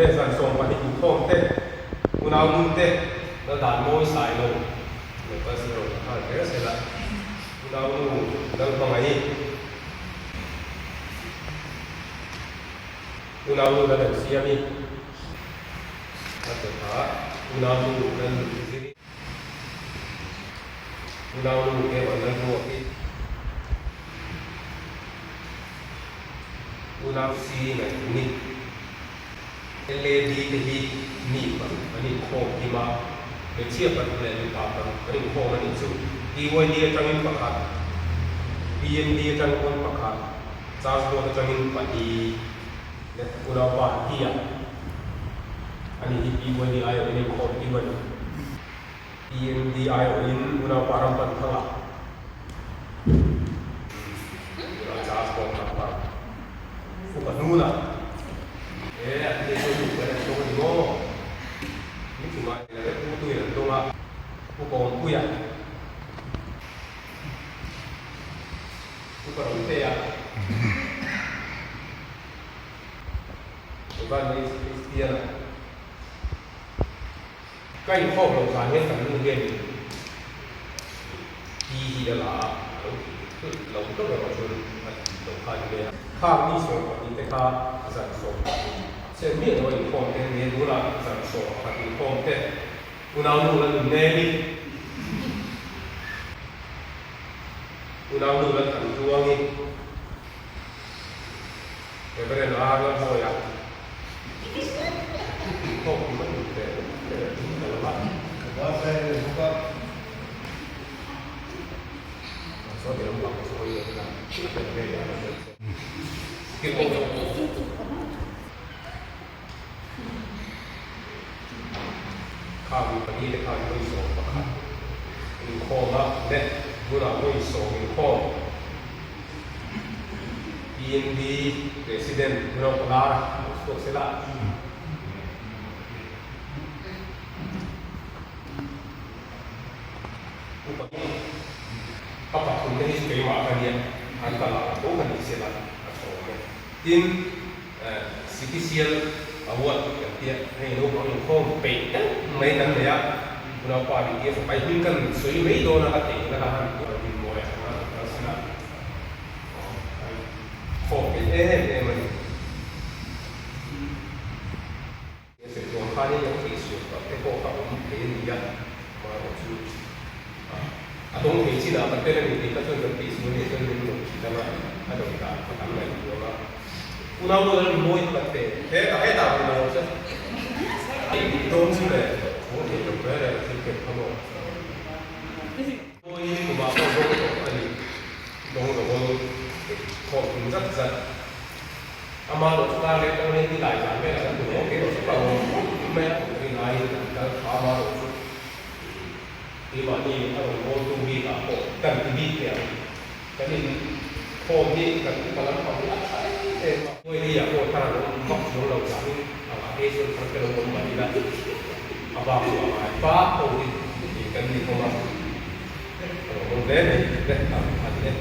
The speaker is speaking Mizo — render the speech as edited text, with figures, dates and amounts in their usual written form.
Le zan 12 inkhawm te, unau nu te, la dan mawi sai lo, lo kal se lo nghal hle se la, unau nu lal hmangaih, unau nu lal an siam i, a chawhah unau nu lal zir i. Unau nu te van lal ruak i. Unau si ngaih ni. LAD te hi mi paruk an inkhawm kim a, hmeichhia paruk leh mipa paruk an inkhawm a nih chu. PYD atangin pakhat, PND atang pawn pakhat, Church Board atangin pali leh unaupa an ti a. Ani hi PYD aiawhin a inkhawm kim a ni. PND aiawhin unaupa ram pan thangah tunah Church Board lampang upa hnunah he an ni chu duh ber an dawng a ni maw? Ni chungah ila vek u tuin an dawng a, Upa Awmpuia, Upa Rotea. Evan Christian-a. Ka inkhawm loh zan hian kan nu hianin pi hi a la a, a lo ti lo hlauh erawh chuan a ti loh kha a ni mai a. Khang mi 12 te kha zan 12 chen miah lo a inkhawm te nia tunah zan 11 inkhawm te unau nu la nun nem i, unau nu la than tluang i. Reverend R. Lalhawia inkhawm kim a tum ve ve tum ta lo va. Saw ti lampang ka sawi leh kha a tel ve leh a rawn tel che. Kha mi pali te khan vawi 11 inkhawm a, leh hmunah vawi 10 inkhawm. PNB President Ro Palar a lo chhuak sela. Upa a pathum te hi chu keimah ka nia, an kal ah tho ka ni sela a tha awm e. Tin, Sipisial Award kan tia, hei naupang inkhawm peih deuh mai kan nei a, unaupa nih tia fapa i hming kan sawi mai dawn a ka theih na kha han rinmawi a anga kan sila khawm peih em em a ni. Sawi tuam khanin lo tih sual tak te pawh kha awm thei a ni a, amaherawhchu a dawng thei chinah ka tel a ni tih kha chuan kan tih sual nih chuan min rawn hrilh ang a, a dawn dan kha kan ngaihtuah ang a. Unau nu lal mawi kha kan pe hetah hetah hmu lo che dawn chu le haw thei lo reng reng a thil ken kha maw. Mawi kumah pawh dawng tawh a ni, dawng lo bawl khawm tum zat zat. Ama lo chu kar leh tawng hian ti lai zan velah kan tum awk erawh chu ka awm khawp mai a, rin aiin kan kal tha ama lo chu keimahni a rawn bawltu bikah pawh kan ti bik teh ang. Kan in khawm hi kan upa lampang hi a tha em em a. Ngawi ah pawh thar an awm vak chuang lo vangin a ngah phei chuan thar te lo awm mah ila a bak chu a ngai fak ho hi kan ni hlawm a, a lo awm hle mai le a ni e.